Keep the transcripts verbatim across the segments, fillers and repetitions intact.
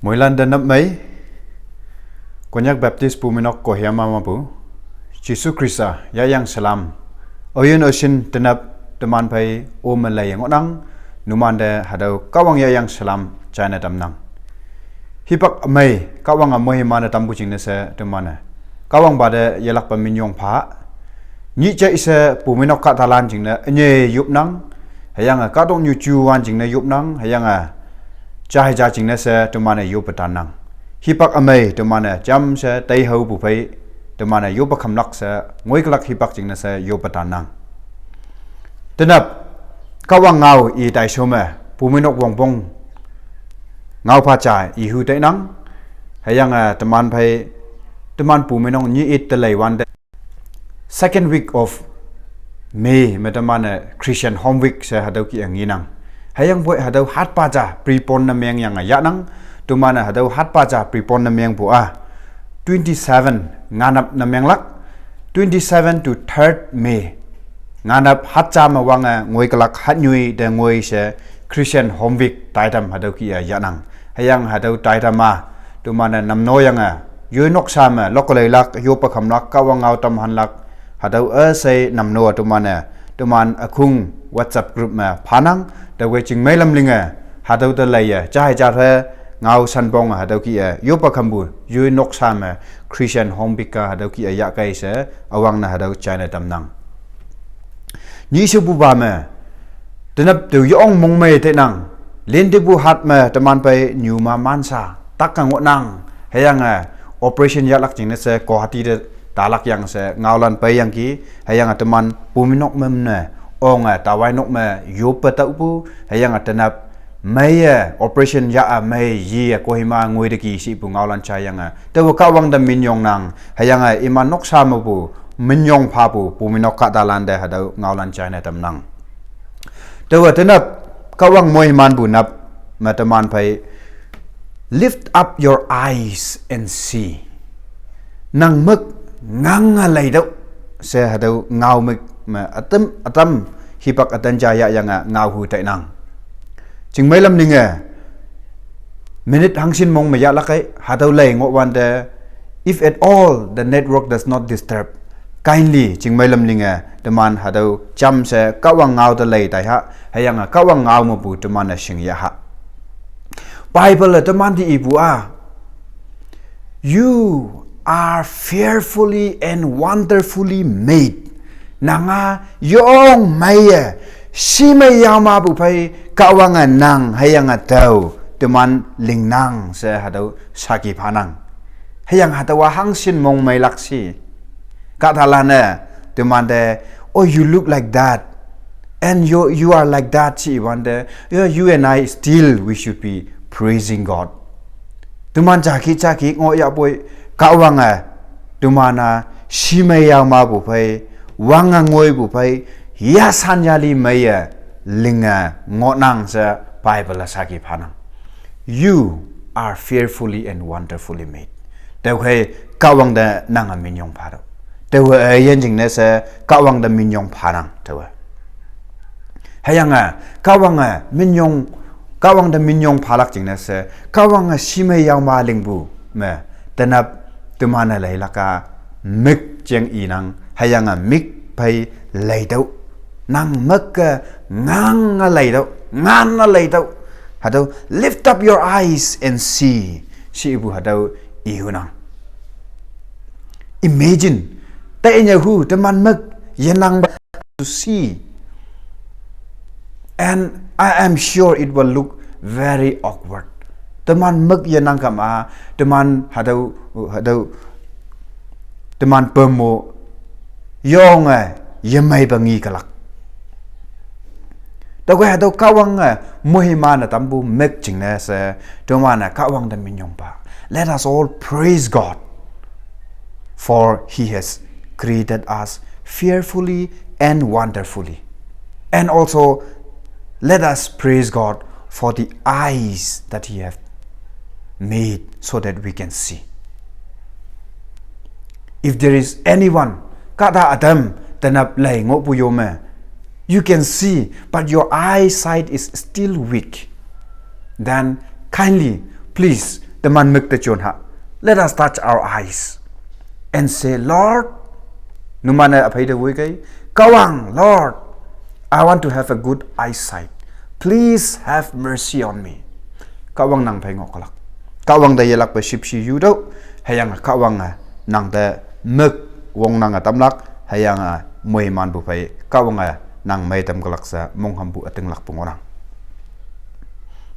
Moilan da nap mei, Konyak Baptist Puminok Kohima mapu, Jisu Krista, ya yang salam. Oyun osin tenap teman pai o melai yang onang, numan de hadau kawang ya yang salam, China tamnang. Hipak mei, kawang amoy mana tampu jing nese temana. Kawang bade yelak paminyong pa. Nyi cha isa Puminok ka talan jing ne, nye yup nang. Hayang a kadong nyu chu wan jing ne yup nang. Hayang a cha ja jing ne se temana yup patan nang. Hipak amei temana jam se tai hau bu pai. Temana yup pakam lak se ngoi kelak hipak jing ne se yup patan nang. Tenap kawang ngau i tai some. Puminok wong pong ngau pa cha i hu tai nang. Hayang a teman pai teman Puminok nyi it telai wan de. Second week of May, me teman a Christian Home Week se hadau ki ang inang. Hayang boy hadau hat pa ja prepon na meng yang a ya nang, teman a hadau hat pa ja prepon na meng bu a. Twenty-seven nganap na meng lak, twenty-seven to third May. Nganap hat ja ma wang a ngoi kelak hat nyui de ngoi se Christian Home Week taitam hadau ki a ya nang. Hayang hadau taitam a, teman a namno yang a yoi nok sa ma lok lei lak yo pakam lak kawang ngau tam han lak. Hadau a sei namno a teman a, teman a khung WhatsApp group ma panang, da wei jing mei lam ling a, hadau da lei a, cha hai cha he ngau san bong a, hadau ki a, yo pakam bu, yoi nok sa ma Christian Home Week ka, hadau ki a ya kai se, awang na hadau China tamnang. Nyi se bu ba ma, tenap tu yong mong mei te nang, lin te bu hat ma, teman pai nyu ma mansa, tak kang nang, hayang a, operation ya lak jing ne se ko hati de talak yang se ngaulan pai yang ki, hayang a teman Puminok mem ne, ong a tawai nok me yup pa tau pu, hayang a tenap mei a operation ya a mei yi a Kohima ngoi de ki si pu ngaulan cha yang a. Te bu kawang da minyong nang, hayang a iman nok sa ma pu, minyong pa pu, Puminok ka talan de hadau ngaulan cha ne tamnang. Te bu tenap kawang moi man bu nap, ma teman pai, lift up your eyes and see. Nang mek ngang a lei dau, se hadau ngau mek ma atam, atam hipak atan ja ya yang a ngau hu tai nang. Jing mei lam ning a, minute hangsin mong ma ya lak ai, hadau lei ngo wan de, if at all the network does not disturb, kindly, jing mei lam ning a, teman hadau jam se kawang ngau da lei tai ha, hayang a kawang ngau ma bu teman a sing ya ha. Bible a teman di i bu a. You are fearfully and wonderfully made. Nang a yong mei a, si mei yau ma bu pai kawang a nang hayang a tau, teman ling nang se hadau saki panang. Hayang hadau a hangsin mong mei lak si. Ka talan a, teman de, oh, you look like that. And you, you are like that, si wan de, you, you and I still, we should be praising God. Teman cha ki cha ki ngo ya boy, kawang a, teman a, si mei yau ma bu pai, wang a ngoi bu pai, ya san ya li mei a, ling a, ngo nang se Bible a saki panang. You are fearfully and wonderfully made. Te bu kawang da nang a minyong pa dau. Te bu a yen jing ne se kawang da minyong pa nang, te bu. Hayang a, kawang a minyong, kawang da minyong pa lak jing ne se, kawang a si mei yau ma ling bu, me, tenap teman a lei lak a, mek jeng i nang, hayang a mek pai lei dau. Nang mek a ngang a lei dau, ngan a lei dau. Hadau, lift up your eyes and see. Si bu hadau i hu nang. Imagine, te nya hu, teman mek, ye nang ba to see. And I am sure it will look very awkward. Teman mek ye nang kam a, teman hadau, hadau, teman pemo, yong a, ye mei ba ngi kalak. Te bu hadau kawang a, muhi mana tampu mek jing ne se, teman a kawang da minyong pa. Let us all praise God, for He has created us fearfully and wonderfully. And also, let us praise God for the eyes that He have made so that we can see. If there is anyone, kada adam tenap lei ngo pu yo me, you can see, but your eyesight is still weak, then kindly, please Teman mük te chun ha. Let us touch our eyes and say, Lord, numan-e aphei te woi kei, Kahwang, Lord, I want to have a good eyesight. Please have mercy on me. Kahwang nang phei ngoh kalak. Kahwang te yelakpe shipshi yu tüoh. Hüyange Kahwange nang te mük wongnange tamlak. Hüyange moimanpu phei Kahwange nang meitam kalak she monghampu ütinglakpu ngohnang.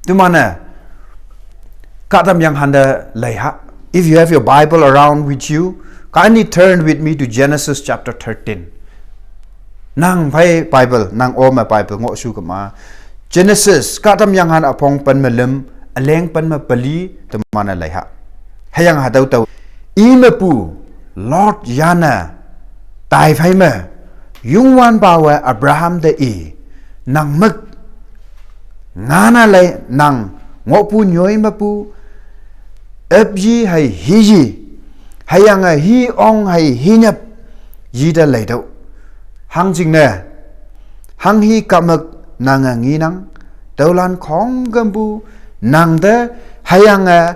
Teman-e kahtamyenghan te leiha. If you have your Bible around with you, kindly turn with me to Genesis chapter thirteen. Nang phei Bible, nang-o me Bible ngohshu kema, Genesis kahtamyenghan üpong pen me lüm, üleng pen me peli, teman-e leiha. Hüyange hatüo tao, i mepu Lot yane tai phei me, Youngwanpawe Abraham te i, nang mük ngana lei, nang ngohpu nyoi mepu, üpyi hei hiyi, hüyange hi ong hei hinyap yi te leitüoh. Hangjingne, hanghi kahmük nange ngenang, tüolan khongkümpu nang te, hüyange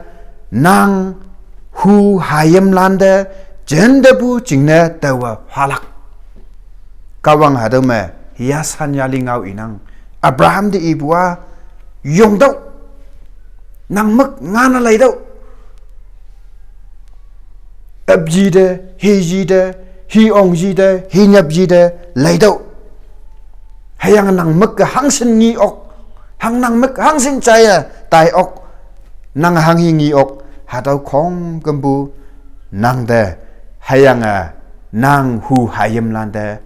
nang hu hayimlan te jintepu jingne taowe phalak. Kahwang hatüo me yasan yali ngao inang. Abraham te ipu-a, yongtüoh. Nang mük ngana leitüoh. Üpyi te, hiyi te, hi ong yi te, hinyap yi te leitüoh. Hüyange nang mük-e hangshin nge ok, hang nang mük hangshin jaiye tai ok, nang hanghi nge ok, hatüo khongkümpu nang te, hüyange nang hu hayimlan te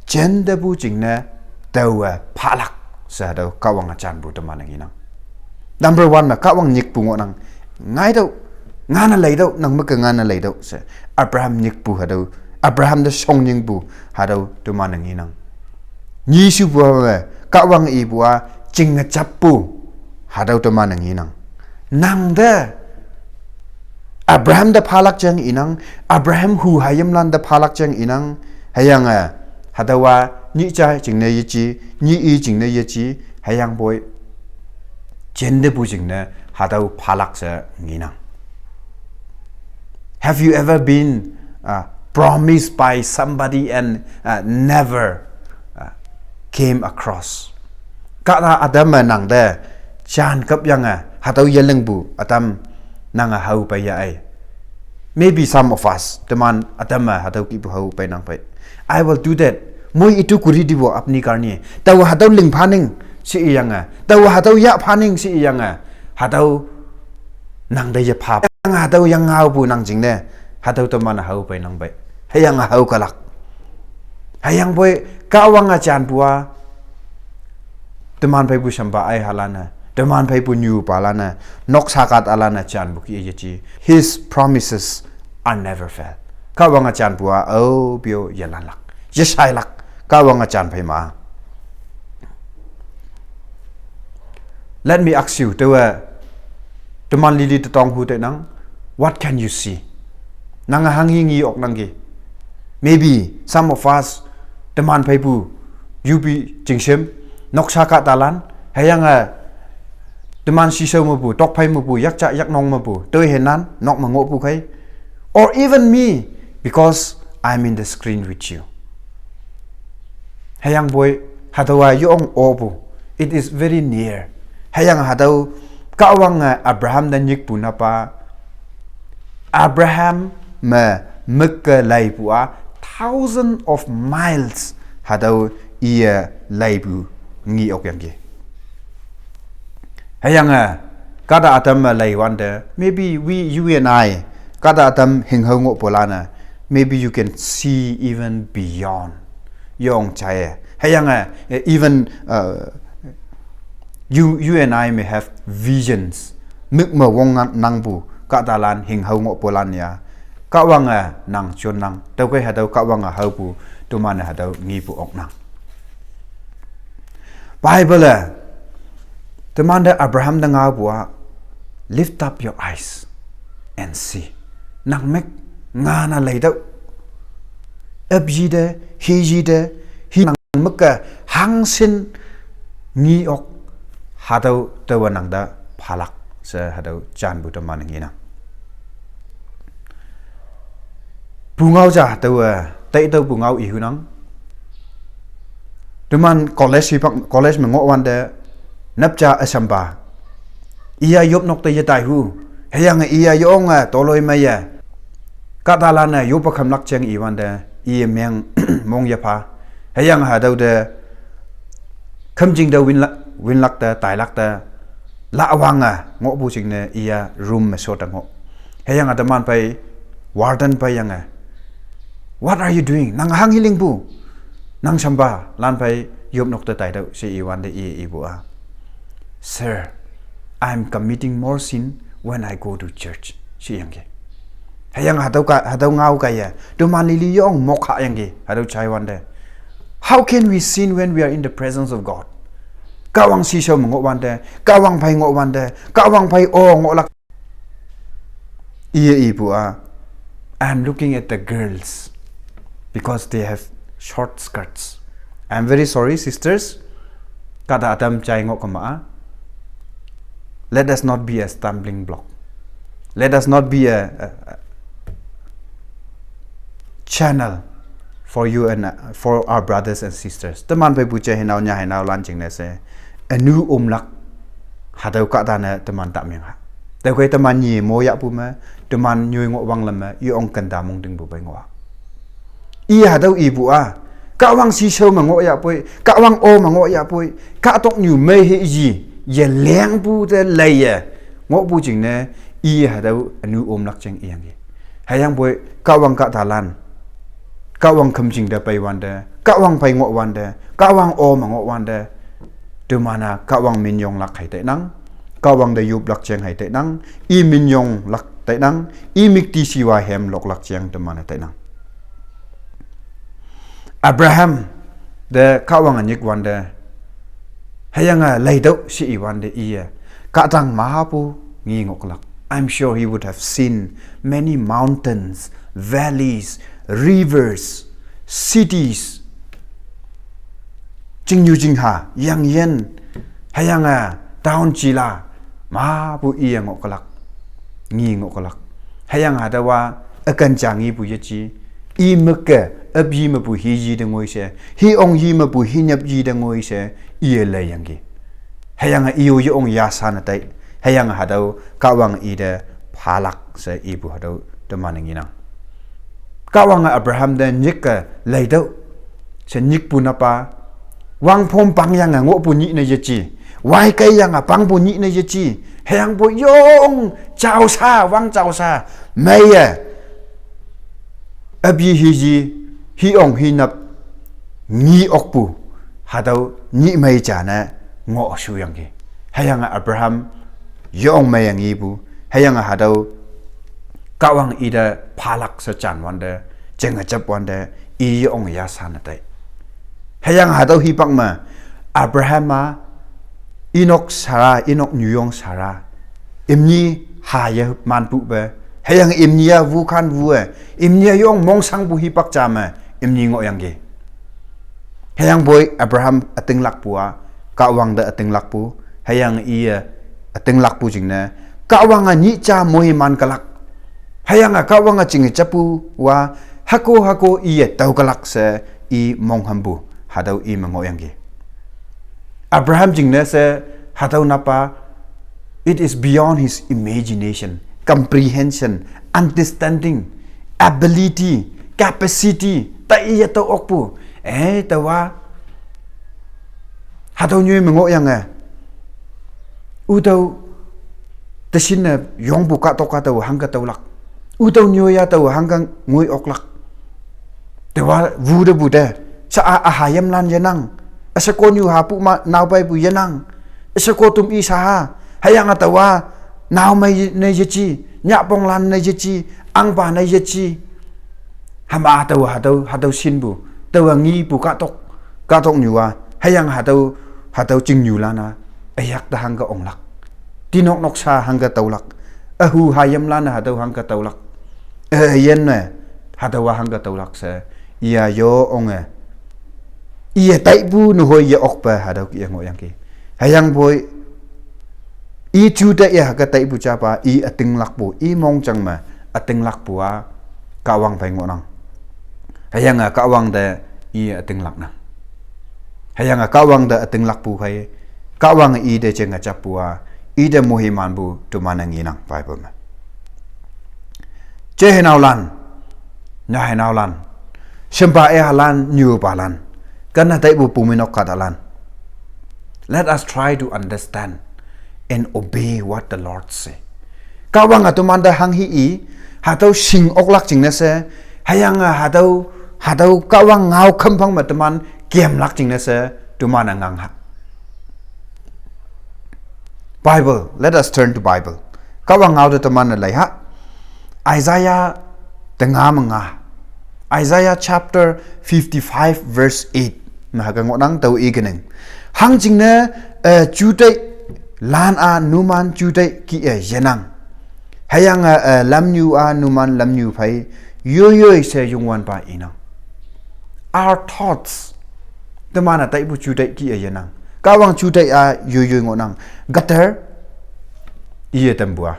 jintepu jingne taowe phalak she hatüo Kahwange janpu teman-e ngenang. Number one me Kahwang nyikpu ngohnang, ngaitüoh, ngane leitüoh, nang mük-e ngane leitüoh she Abraham nyikpu hatüo, Abraham te shongyingpu hatüo teman-e ngenang. Nyishupu me Kahwang ipu-a jinge jappu hatüo teman-e ngenang. Nang te Abraham te phalak jeng inang, Abraham hu hayimlan te phalak jeng inang, hüyange hatüowa nyih ja jingne yeji, nyih i jingne yeji, hüyangpoi jintepu jingne hatüo phalak she ngenang. Have you ever been uh, promised by somebody and uh, never uh, came across? Kahta ütam me nang te jan kapyange hatüo yelingpu ütam nange hao pei ya ei. Maybe some of us, teman ütam me hatüo kihpu hao peinang pei, I will do that. Moi itu kuri dibo apni karne. Taowe hatüo ling phaning she iyange, taowe hatüo yah phaning she iyange, hatüo nang te yepha, hatüo yangaopu nang jingne, hatüo teman hao peinang pei. Hüyange hao kalak. Hüyangpoi Kahwange janpu-a, teman pheipu shempa aihalan-e, teman pheipu nyupalan-e, noksa kahtalan-e janpu kih-e yeji. His promises are never fail. Kahwange janpu-a aope-o yelanlak, yeshailak, Kahwange jan phei ma. Let me ask you, taowe teman lili te tong hu tenang, what can you see? Nange hanghi nge ok nangki? Maybe some of us, teman pheipu yupi jingshem, noksa kahtalan, hüyange teman shishao mepu, tokphei mepu, yakja yaknong mepu, toi henan nok me ngohpu khei, or even me, because I'm in the screen with you. Hüyangpoi hatüowa yong opu, it is very near. Hüyange hatüo Kahwange Abraham te nyikpu napa, Abraham me mük-e leipu-a thousand of miles hatüo iye leipu nge okyangki. Hüyange kahta ütam me leiwante, maybe we, you and I, kahta ütam hinghao ngohpulan-e, maybe you can see even beyond yong jaiye. Hüyange even uh, you, you and I may have visions. Mük me wongnangpu kahtalan hinghao ngohpulan ya, Kahwange nang jonnang. Tüokhei hatüo Kahwange haopu, teman-e hatüo ngepu oknang. Bible-e temante Abraham te ngaopu-a, lift up your eyes and see. Nang mük ngana leitüoh. Üpyi te, hiyi te, hi nang mük-e hangshin nge ok, hatüo taowe nang te phalak She hatüo janpu teman ngenang. Pungao ja taowe, taitüo pungao ihunang. Teman college hipak, college me ngohwante, nap ja üshampa. Iya yopnok te yetaihu. Hüyange iya yonge toloi meiye. Kahtalan-e yoppe khamlak jeng iwante, iye meng mong yepha. Hüyange hatüo te, khümjing te winlak, winlak te, tailak te, lawange ngohpu jingne iya room me shot ngoh. Hüyange teman phei, warden phei yange, "What are you doing? Nang hanghi lingpu? Nang shampa lan phei yopnok te taitüoh," she iwante i ipu-a, "Sir, I'm committing more sin when I go to church," she yangki. Hüyange hatüo ka, hatüo ngao kaiye, teman lili yong mok hayangki, hatüo jaiwante. How can we sin when we are in the presence of God? Kahwang shishao me ngohwante, Kahwang phei ngohwante, Kahwang phei o ngohlak. Iye ipu-a, "I'm looking at the girls because they have short skirts." I'm very sorry, sisters. Kahta ütam jai ngoh kema-a. Let us not be a stumbling block. Let us not be a, a, a channel for you and, uh, for our brothers and sisters. Teman phei pu ja hinao nya hinao lan jingne she, ünu omlak, hatüo kahtane teman ta meng ha. Tüokhei teman nyi mo yahpu me, teman nyoi ngohwang lam me, yong kenda mong tingpu pei ngoh. I hatüo ipu-a, Kahwang shishao me ngohyahpoi, Kahwang o me ngohyahpoi, kahtoknyu mei he yi, yelengpu te leiye ngohpu jingne, i hatüo ünu omlak jeng iyangki. Hüyangpoi Kahwang kahtalan, Kahwang khümjing te peiwante, Kahwang phei ngohwante, Kahwang o me ngohwante, teman-a Kahwang minyonglak hei tainang, Kahwang te yoplak jeng hei tainang, i minyonglak tainang, i müktishiwa hemloklak jeng teman-e tainang. Abraham te Kahwange nyikwante, hüyange leitüoh she iwante iye, kahtang mapu ngi ngohlak. I'm sure he would have seen many mountains, valleys, rivers, cities. Chingnyu chingha, yangyin, hüyange town jila, mapu iye ngohlak, ngi ngohlak. Hüyange hatüowa üken ja ngipu yeji, i meke, üp yi mepu hi yi te ngoi she, hi ong yi mepu hi nyap yi te ngoi she, iye leiyangki. Hüyange i-o yong yashan tai, hüyange hatüo Kahwang ite phalak she ipu hatüo teman ngenang. Kahwange Abraham te nyikke leitüoh she nyikpu napa, wangphom pangyange ngohpu nyih ne yeji, waikeiyange pangpu nyih ne yeji, hüyangpoi yong jaosha, wang jaosha, meiye, üp yi hi yi, hi ong hi nap, ngi okpu, hatüo nyih mei jane ngoh shuyangki. Hüyange Abraham yong meiye ngipu, hüyange hatüo Kahwang ite phalak she janwante, jenge japwante, i yong yashan tai. Hüyange hatüo hipak me, Abraham-a, inok Sarah, inok nyuyong Sarah, imni haye manpupe, hüyange imni-a wukhan wu-e, imni-a yong mongshangpu hipak ja me, imni ngohyangki. Hüyangpoi Abraham ütinglakpu-a, Kahwang te ütinglakpu, hüyange iye ütinglakpu jingne, Kahwange nyih ja moiman kelak. Hüyange Kahwange jinge jappu-a, hüko hüko iye tao kelak she i monghampu, hatüo i me ngohyangki. Abraham jingne she hatüo napa, it is beyond his imagination, comprehension, understanding, ability, capacity, ta iye tao okpu. Eh, taowa, hatüo nyoi me ngohyange, ütüo, teshinne yongpu kahtok-a taowe hangke taolak. Ütüo nyoi-a taowe hangke ngoi oklak. Taowa wu te pu te, sha-a üha yamlan yenang, üshekonyu hapu ma naopeipu yenang, üsheko tum i shaha, hüyange taowa, naomei ne yeji, nyahponglan ne yeji, ahngpa ne yeji. Hüma taowa hatüo, hatüo shinpu, taowa ngipu kahtok, kahtoknyu-a, hüyange hatüo, hatüo chingnyulan-a, üyak te hangke onglak. Tinok nok sha hangke taolak. Ühu hayimlan-e hatüo hangke taolak. Üyin-e hatüowa hangke taolak she, iya yo onge, iye taipu nehoi ye okpe hatüo kih-e ngohyangki. Hüyangpoi I chu te ya ka taipu chapa, i atinglakpu, i mongchang me atinglakpu a Kahwang phei ngohnang. Hüyange Kahwang te i atinglaknang. Hüyange Kahwang te atinglakpu phei, Kahwange i te jeng achappu a, i te mohimanpu teman-e ngenang Bible me. Che henaolan, nya henaolan, shimpa e halan, nyupalan, kana taipu puminok kahtalan. Let us try to understand and obey what the Lord say. Kahwange teman te hanghi i, hatüo shing oklak jingne she, hüyange hatüo, hatüo Kahwang ngao khamphang me teman kemlak jingne she, teman-e ngang ha. Bible, let us turn to Bible. Kahwang ngao te teman-e lei ha. Isaiah tenga me nga. Isaiah chapter fifty-five verse eight. Me hüke ngohnang tao i keneng. Hangjingne, eh, jutai lan a numan jutai kih-e yenang. Hüyange, eh, lamnyu a numan lamnyu phei yoiyoi she Youngwanpa inang. Our thoughts. Teman-e taipu jutai kih-e yenang. Kahwang jutai a yoiyoi ngohnang. Gutter. Iye tampu a.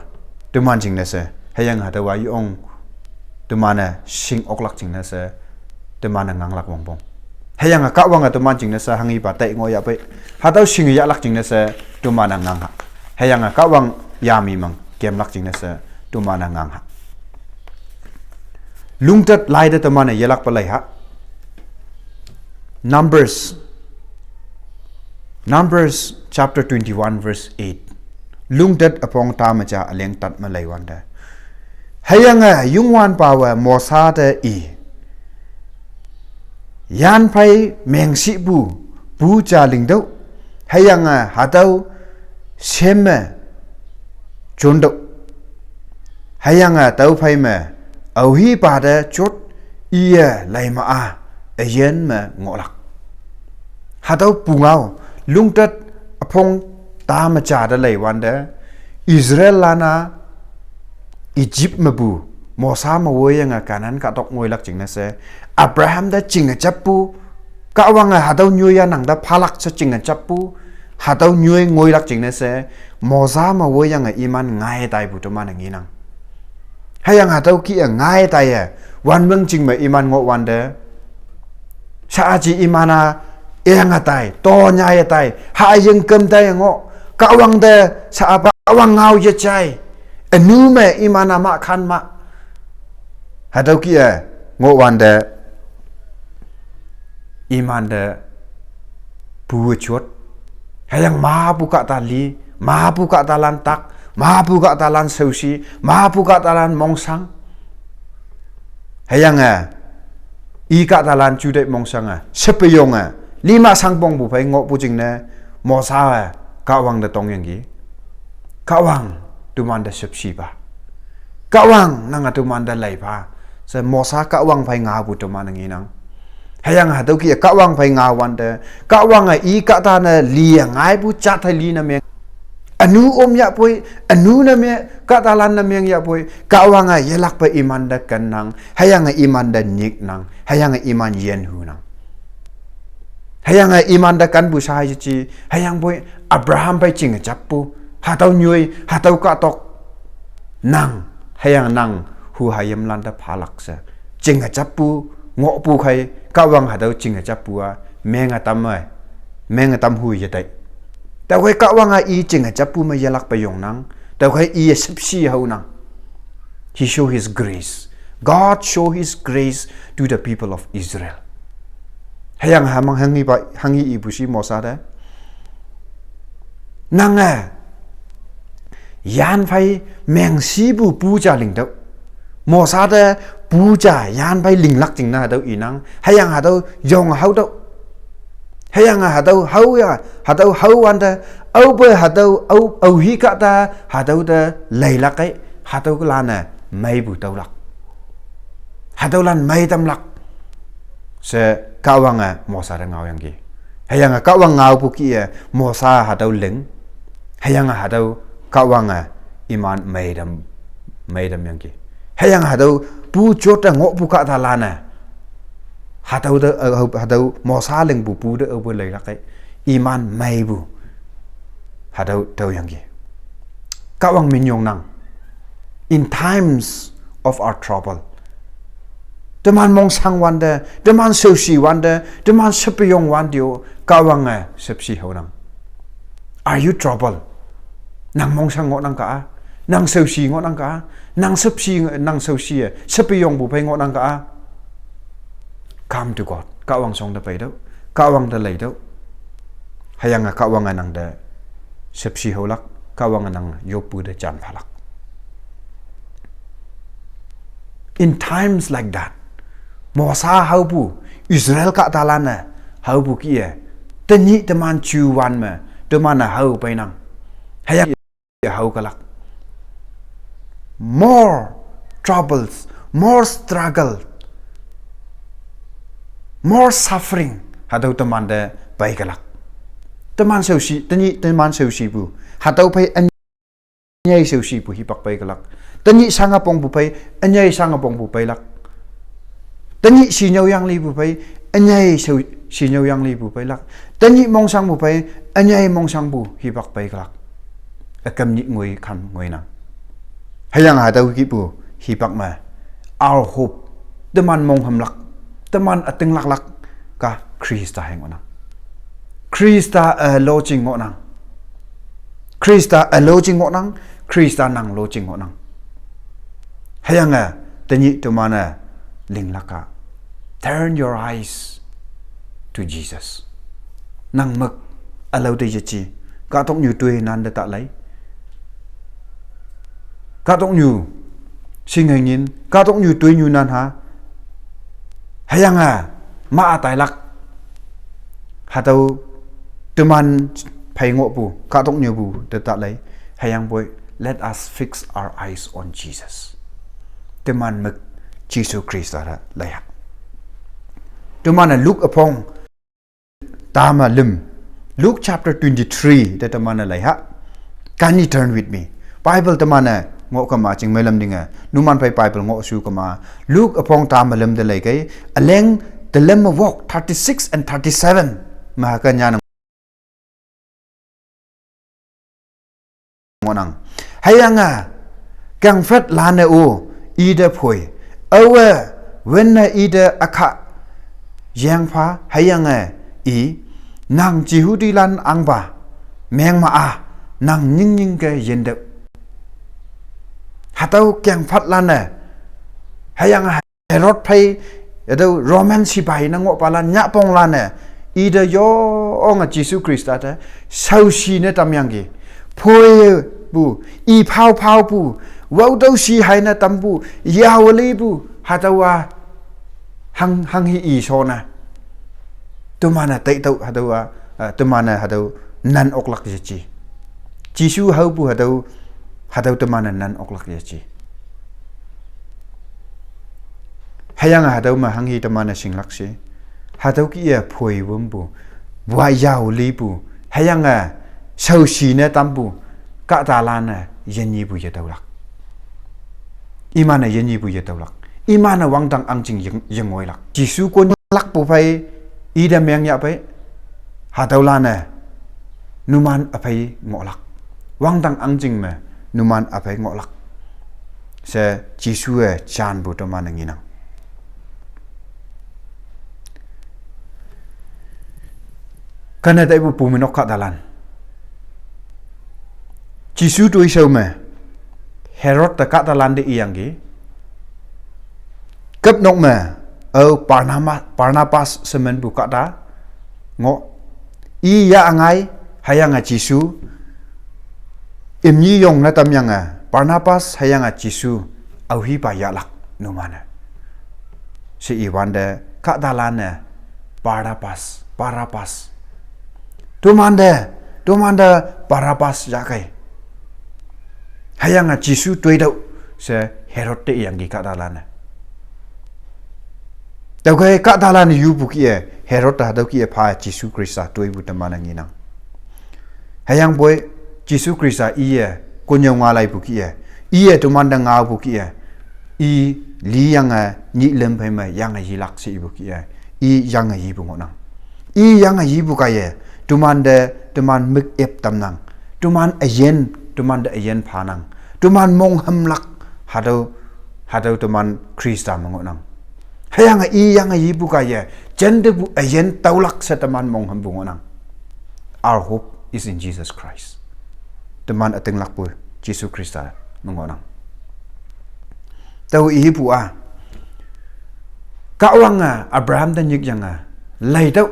Teman jingne she. Hüyange hatüowa yong. Teman-e shing oklak jingne she. Teman-e nganglak wongpong. Hüyange Kahwange teman jingne she hanghipa tai ngoh yahpei. Hatüo shing yahlak jingne she. Teman-e ngang ha. Hüyange Kahwang yami mang kemlak jingne she. Teman-e ngang ha. Lungtat lai te teman-e yelakpa lei ha. Numbers. Numbers chapter twenty-one verse eight. Lungtat üpong ta me ja üleng tat me lei wante. Hüyange Youngwanpa we Mosa te i. Yan phei mengshipu, pu ja lingtüoh. Hüyange hatüo shemme jontüoh. Hüyange tüo phei me, aohipa te jot iye leima a, üyin me ngohlak. Hatüo pungao, lungtat üpong ta me ja te lei wante, Israellan a, Egypt mepu, Mosa me woiyange Canaan kahtok ngoilak jingne she, Abraham te jinge jappu, Kahwange hatüo nyoi a nang te phalak she jinge jappu, hatüo nyoi ngoilak jingne she, Mosa me woiyange iman ngai taipu teman-e ngenang. Hüyange hatüo kih-e ngai taiye, wanmeng jing me iman ngoh wante. Shaaji iman-a, eng-a tai, to nyai-e tai, haying kem tai ngoh, Kahwang te, sha-a Kahwang ngao yejai, ünu me iman-a mahkhan ma. Hatüo kih-e, ngoh wante, iman te, pu jot. Hüyange mapu kahta li, mapu kahtalan tak, mapu kahtalan shaoshi, mapu kahtalan mongshang. Hüyange, i kahtalan juteih mongshange, shepeyonge, lima shangpongpu phei ngohpu jingne, Mosa-e, Kahwang te tongyangki. Kahwang, teman te shepshipa. Kahwang, nange teman te leipha. She Mosa Kahwang phei ngaopu teman-e ngenang. Hüyange hatüo kih-e Kahwang phei ngao wante, Kahwange i kahta ne li ngaipu jat hei li ne meng. Ünu om yahpoi, ünu ne me, kahtalan ne meng yahpoi, Kahwange yelakpe iman te kennang, hüyange iman te nyiknang, hüyange iman yenhunang. Hüyange iman te kenpu sha yeji, hüyangpoi Abraham phei jinge jappu, hatüo nyoi, hatüo kahtok, nang, hüyange nang, hu hayimlan te phalak she. Jinge jappu, ngohpu khei, Kahwang hatüo jinge jappu-a, menge tam-e, menge tam hu yetei. Tüokhei Kahwange i jinge jappu me yelakpe yongnang, tüokhei iye shepshi haonang. He show his grace. God show his grace to the people of Israel. Hüyange hamang hanghipa, hanghi ipu shi Mosa te. Nange, yan phei mengshipu pu ja lingtüoh. Mosa te pu ja yan phei linglak jingne hatüo inang. Hüyange hatüo yong haotüoh. Hüyange hatüo hao ya, hatüo hao wante, aope hatüo, ao, aohi kahta, hatüo te leilak ei, hatüolan-e, meipu tüolak. Hatüolan mei tamlak. She Kahwange Mosa te ngaoyangki. Hüyange Kahwang ngaopu kih-e Mosa hatüo ling. Hüyange hatüo Kahwange iman meitam, meitamyangki. Hüyange hatüo pu jot te ngohpu kahtalan-e. Hatüo te, eh, hatüo Mosa lingpu pu te aope leilak ei. Iman meipu. Hatüo tüoyangki. Kahwang minyong nang. In times of our trouble. Teman mongsang wante, teman shaoshi wante, teman shepeyong wante o, Kahwange shepshi hao nang. Are you trouble? Nang mongsang ngohnang ka a? Nang shaoshi ngohnang ka a? Nang shepshi, nang shaoshi e, shepeyongpu phei ngohnang ka a? Come to God. Kahwang shong te peitüoh. Kahwang te leitüoh. Hüyange Kahwange nang te shepshi haolak. Kahwange nang yoppu te jan phalak. In times like that, Mosa haopu, Israel kahtalan-e haopu kih-e, tenyih teman juwan me, teman-e hao peinang. Hüyange hao kalak. More troubles, more struggle, more suffering, hatüo teman te pei kalak. Teman shaoshi, tenyih teman shaoshipu, hatüo phei ünyei shaoshipu hipak pei kalak. Tenyih shangapongpu phei, ünyei shangapongpu peilak. Tenyih shinyüoyang lipu phei, ünyei shao-, shinyüoyang lipu peilak. Tenyih mongsangpu phei, ünyei mongsangpu hipak pei kalak. Üküm nyih ngoi khan ngoinang. Hüyange hatüo kihpu hipak me, our hope, teman monghümlak, teman ütinglaklak ka Khrista hei ngohnang. Khrista-e lojing ngohnang. Khrista-e lojing ngohnang, Khrista nang lojing ngohnang. Hüyange tenyih teman-e linglak a, turn your eyes to Jesus. Nang mük ülao te yeji, kahtoknyu toi nan te ta lei. Kahtoknyu shinghei ngin, kahtoknyu toinyu nan ha. Hüyange ma-a tailak. Hatüo teman phei ngohpu, kahtoknyupu te ta lei. Hüyangpoi, let us fix our eyes on Jesus. Teman mük Jesu Khrista te leiha. Teman-e Luke üpong tame lüm. Luke chapter twenty-three te teman-e leiha. Kindly turn with me. Bible teman-e ngoh kema chingmei lam tinge, numan phei Bible ngohshu kema. Luke üpong tame lüm te leikei, üleng telüm me wok thirty-six and thirty-seven me hüke nyanne ngohnang. Hüyange kengphatlan-e-o ite phoi, aowe wünne ite ükha yengpha, hüyange i, nang Jehudilan ahngpa mengma-a, nang nyingnyingke yintüoh. Hatüo kengphatlan-e, hüyange Herod phei, hatüo Roman sipahi ne ngohpalan, nyahponglan-e ite yonge Jesu Khrista te shaoshi ne tamyangki. Phoipu, i phao phaopu, waotüo shi hei ne tampu, yao lipu, hatüowa hang, hanghi i shonne. Teman-e taitüoh hatüowa, eh, teman-e hatüo nan oklak yeji. Jesu haopu hatüo, hatüo teman-e nan oklak yeji. Hüyange hatüo me hanghi teman-e shinglak she, hatüo kih-e phoi wümpu, wa yao lipu, hüyange shaoshi ne tampu, kahtalan-e yinyepu yetüolak. Iman-e yinyepu yetüolak. Iman-e wangdang ahngching yeng-, yengoilak. Jesu konlakpu phei, ite meng yah pei, hatüolan-e numan üphei ngohlak. Wangdang ahngching me numan üphei ngohlak she Jesuwe janpu teman-e ngenang. Kane taipu pumeinok kahtalan, Jesu toishao me Herod te kahtalan te iyangki. Küpnok me, ao Barnama-, Barnabas shemenpu kahta ngoh. I yah ngai, hüyange Jesu imni yong ne tamyange, Barnabas hüyange Jesu aohipa yahlak numan-e she iwante, kahtalan-e Barnabas, Barabbas. Tomante, tomante Barabbas yahkei. Hüyange Jesu toitüoh she Herod te iyangki kahtalan-e. Tüokhei kahtalan-e yupu kih-e, Herod te hatüo kih-e pha Jesu Khrista toipu teman-e ngenang. Hüyangpoi Jesu Khrista iye konnyüo nga laipu kih-e, iye tomante ngaopu kih-e, i liyange nyih lüm phei me yange yilak she ipu kih-e, i yange yipu ngohnang. I yange yipu kaiye, tomante, teman mük ep tamnang. Teman üyin, teman te üyin phanang. Teman monghümlak, hatüo, hatüo teman Khrista me ngohnang. Hüyange i yange yipu kaiye, jente pu üyin taolak she teman monghümpu ngohnang. Our hope is in Jesus Christ. Teman ütinglakpu Jesu Khrista me ngohnang. Tao ipu a, Kahwange Abraham te nyikyange, leitüoh,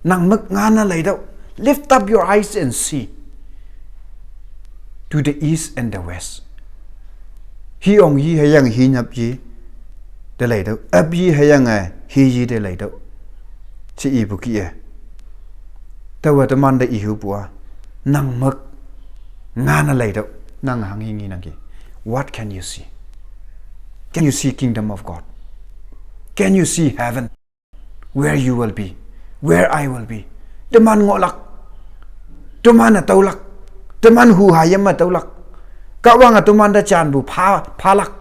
nang mük ngane leitüoh. Lift up your eyes and see to the east and the west. Hi ong yi hüyange hi nyap yi te leitüoh, ap yi hüyange hi yi te leitüoh, she ipu kih-e. Taowe teman te ihupu a, nang mük ngane leitüoh, nang hanghi ngi nangki. What can you see? Can you see kingdom of God? Can you see heaven? Where you will be, where I will be. Teman ngohlak, teman-e taolak, teman huhayim me taolak. Kahwange teman te janpu pha, phalak.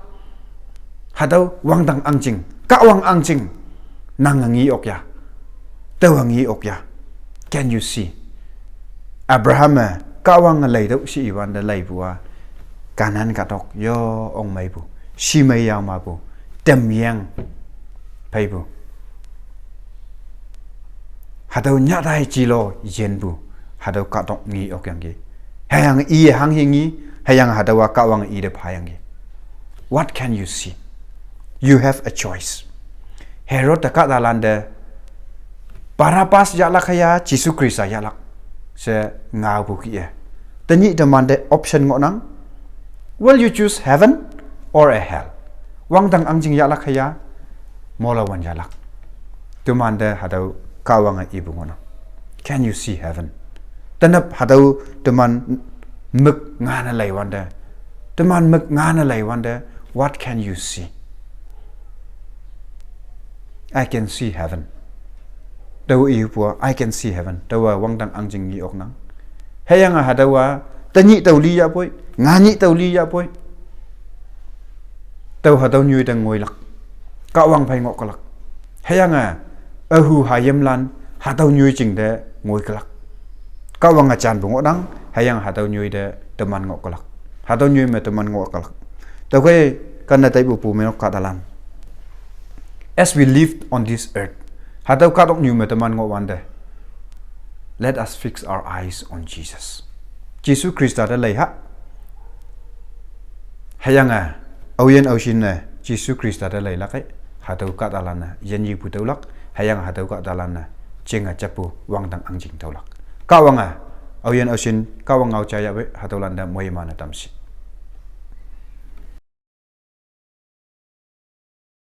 Hatüo wangdang ahngching, Kahwang ahngching, nange nge ok ya, taowe nge ok ya. Can you see? Abraham-e Kahwange leitüoh she iwante leipu a, Kanan kahtok yo ong meipu, shimei yao mepu, temyeng pheipu, hatüo nyahtai jilo yinpu, hatüo kahtok nge okyangki. Hüyange i hanghi ngi, hüyange hatüowa Kahwange i te phayangki. What can you see? You have a choice. Herod te kahtalante Barabbas yahlak hüya Jesu Khrista yahlak, she ngaopu kih-e. Tenyih teman te option ngohnang. Will you choose heaven or a hell? Wangdang ahngching yahlak hüya, molawan yahlak? Teman te hatüo Kahwange ipu ngohnang. Can you see heaven? Tenap hatüo teman mük ngane leiwante, teman mük ngane leiwante, what can you see? I can see heaven. Taowe ipu a, I can see heaven, taowa wangdang ahngching nge oknang. Hüyange hatüowa, tenyih tao li yahpoi, nganyih tao li yahpoi, tao hatüo nyoi te ngoilak, Kahwang phei ngohkelak. Hüyange ühu hayimlan hatüo nyoi jing te ngoikelak. Kahwange janpu ngohnang, hüyange hatüo nyoi te teman ngohkelak, hatüo nyoi me teman ngohkelak. Tüokhei, kane taipu pu me nok kahtalan, as we live on this earth, hatüo kahtoknyu me teman ngohwante, let us fix our eyes on Jesus. Jesu Khrista te leiha. Hüyange aoyin aoshinne Jesu Khrista te leilak ei, hatüo kahtalan-e yinyepu taolak, hüyange hatüo kahtalan-e jinge jappu wangdang ahngching taolak. Kahwange aoyin aoshin Kahwang ngao ja yahpei hatüolante moiman-e tamshi.